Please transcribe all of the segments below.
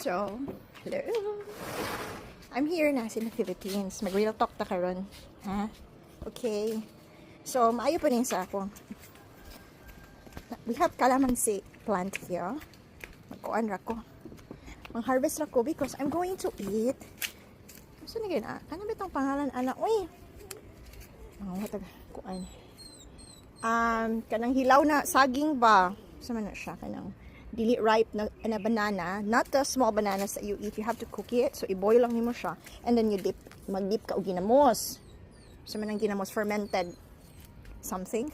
So, hello. I'm here na sa Philippines. Mag-real talk ta karon. Ha? Okay. So, maayo pa rin sa ako. We have calamansi plant here. Magkuan ra ko. Mag-harvest ra ko because I'm going to eat. Asa na gina? Ano ba itong pangalan, ana? Uy! Oh, what kuan. Kanang hilaw na saging ba? Sa man na siya kanang dili ripe na banana, not the small bananas that you eat. You have to cook it. So i-boil lang nimo siya and then you dip, mag-dip ka og ginamos. Sa man ang ginamos, fermented something.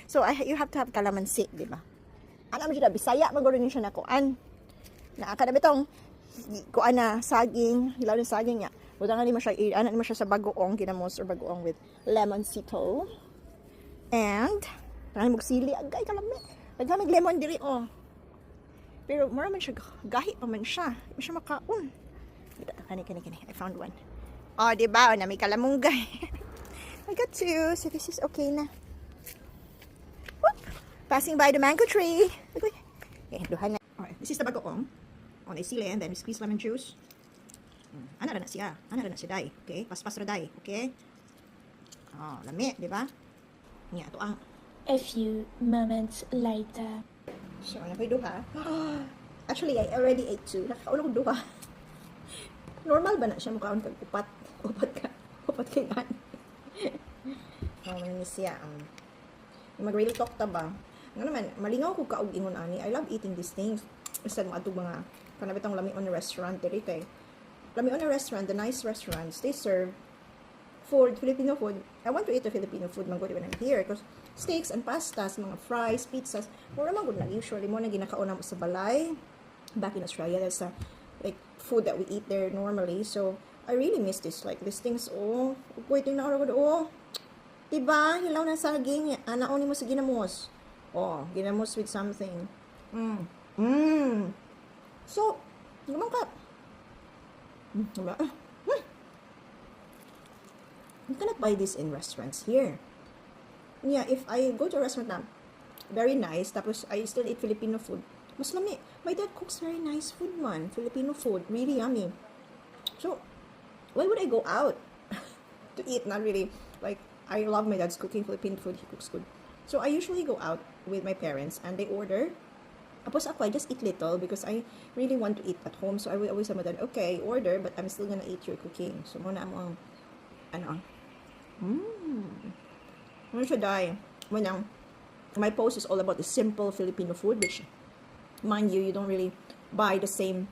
So you have to have calamansi, di ba? Ana mo siya, Bisaya man gud ni siya na kuan. Na ka na bitong kuan na saging, hilaw na saging niya. Butangan nimo siya, ana nimo siya sa bagoong ginamos or bagoong with lemoncito. And tangan mo sili, agay kalami. Daghan lemon diri oh. Pero mura man siya gahi pa man siya. Di man siya makaon. Kani kani kani. I found one. Oh, di ba? Oh, na may kalamunggay. I got two, so this is okay na. Whoop! Passing by the mango tree. Okay. Okay, duha na. Okay, this is the bagoong. On a sili and then we squeeze lemon juice. Ana ra na siya. Ana ra na siya day. Okay? Paspas ra day. Okay? Oh, lami, di ba? Nya, ato ang A few moments later. So, ano pa duha? Actually, I already ate two. Nakakaon ko duha. Normal ba na siya mukaon kag upat? Upat ka. Upat kay nan. Oh, man siya. Mag-real talk ta ba? Nga naman, malingaw ko kaog ingon ani. I love eating these things. Basta mo adtong mga kana bitong lami on a restaurant diri kay lami on a restaurant, the nice restaurants, they serve food, Filipino food. I want to eat the Filipino food man gud when I'm here because steaks and pastas, mga fries, pizzas, mura man gud na usually mo na ginakaon namo sa balay back in Australia. That's a like food that we eat there normally. So I really miss this, like these things. Oh, wait, na ako, oh. Diba? Hilaw na saging. Anaon mo sa ginamos. Oh, ginamos with something. So, naman ka. Diba? You cannot buy this in restaurants here. Yeah, if I go to a restaurant na very nice, tapos I still eat Filipino food, mas lami. My dad cooks very nice food man. Filipino food. Really yummy. So, why would I go out to eat? Not really. Like, I love my dad's cooking Filipino food. He cooks good. So, I usually go out with my parents and they order. Tapos ako, I just eat little because I really want to eat at home. So, I will always say my dad, "Okay, order, but I'm still gonna eat your cooking." So, muna mo ang, ano, Ano siya, day? Muna, my post is all about the simple Filipino food, which, mind you, you don't really buy the same